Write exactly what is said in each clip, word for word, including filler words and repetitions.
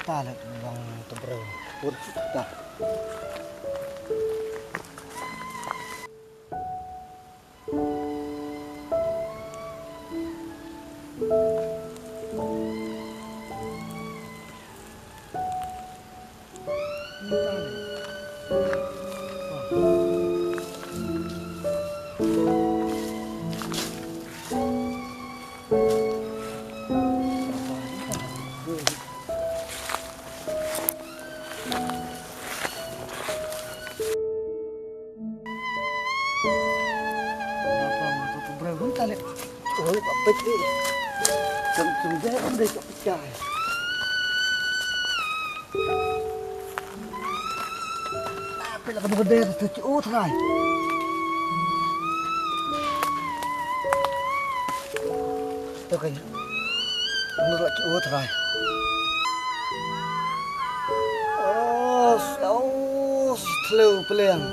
Ta leh long tu breu. Put ta. Oi, ba pek ni. Kam kam deh, kam deh, kam pecah. Pela ka bukadai tu ci u trai. Tu kan. Menurut ci u trai. Oh, oh, telu peleng.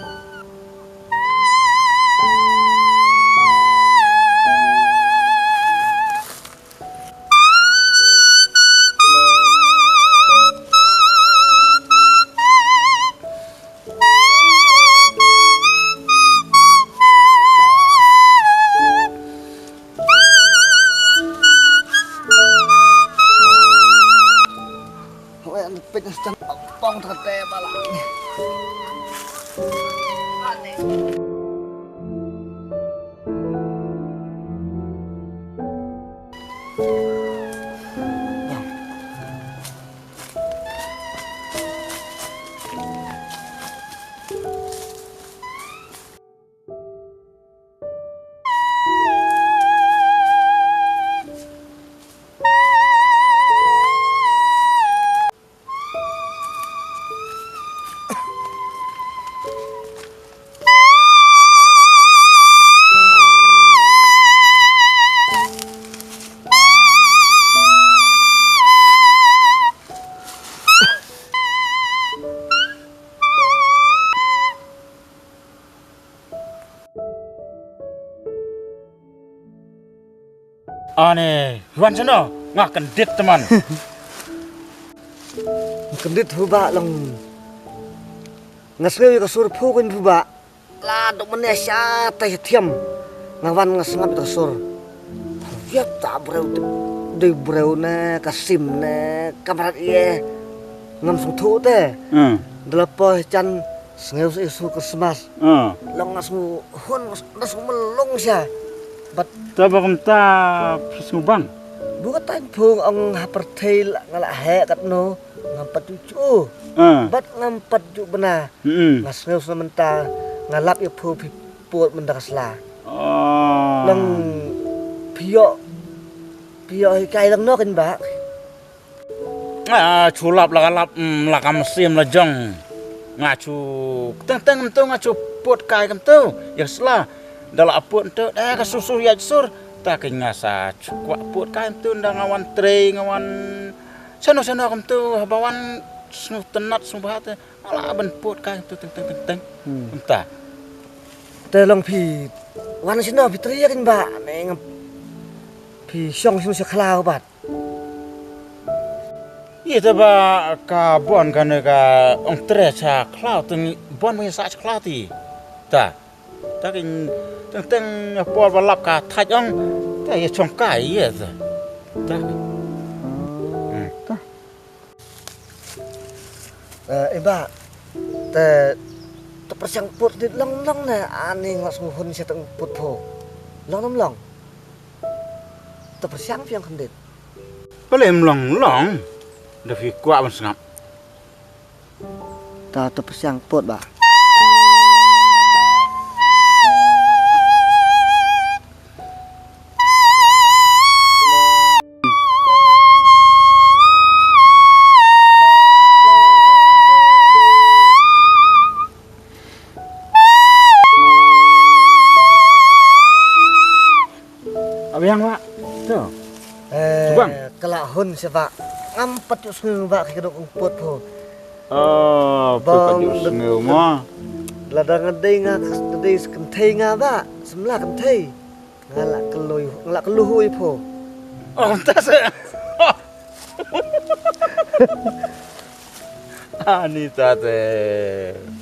Hoi, an pek ngas chan pong thate bala. Ani, wan sano, nga kyndit te man. Kyndit phu ba long. Nga sngew ïa ka sur phu kyn phu ba. La dok mane sha tai sha thiam. Nga wan nga sngap ïa ka sur. Ïa ta breu te. Dei breu ne ka sim ne ka mrad ïa. Ngam sngewthuh te. Hmm. Da la poi chan sngew sa ïa sur Christmas. Ah. Long nga sngew hun, nga sngew melong sha. Bad ta ba kumta phi sngew bang. Bu ka tang phung ong ha pyrthei la nga la heh katno ngam pat ju chu. Ah. Bad ngam pat ju bna. Mm-mm. Nga sngew sa mynta nga lap ïa phu phi pud mynta ka sla. Ah. Long phi ïoh, phi ïoh hikai long no kyn ba. Nga chu lap la ka lap, mm, la ka mynsiem la jong. Nga chu teng teng mynta nga chu pud kai kumta ïa sla. Da la pud mynta da ka sur sur ïa sur. Ta kyn nga sa chu kwah pud kai mynta da nga wan trei nga wan sano sano kumta haba wan sngewtynnat sngewbha te. Nga la ban pud kai kumta teng teng teng teng. Hmm. Kumta. Te long phi wan sano phi trei ïa kyn ba ne ngam phi shong sano sha khlaw bad. Ïa te ba ka bon kane ka ong tre cha khlaw te ngi bon ngi sa cha khlaw ti. Ta. Ta kin teng teng por ba lap ka thaj ong. Ta ïa chong kai ïa te. Ta. Hmm. Ta. Eh, i ba. Te to pyrshang pud dit long long ne ani nga sngew hun sha tang pud pho. Long long long. To pyrshang phi ong khyndiat. Balei ym long long? Da phi kwah ban sngap. Ta to pyrshang pud ba. Abiang ba. To. Eh, Subang. Ka la hun sha ba. Ngam pat ju sngew ba ki ka dok ong pud pho. Oh, ba pat ju sngew mo. Lada nga dei nga dei kynthei nga ba. Semla kynthei. Nga la kloi, nga la kloi pho. Oh, ta se. Ani ta te.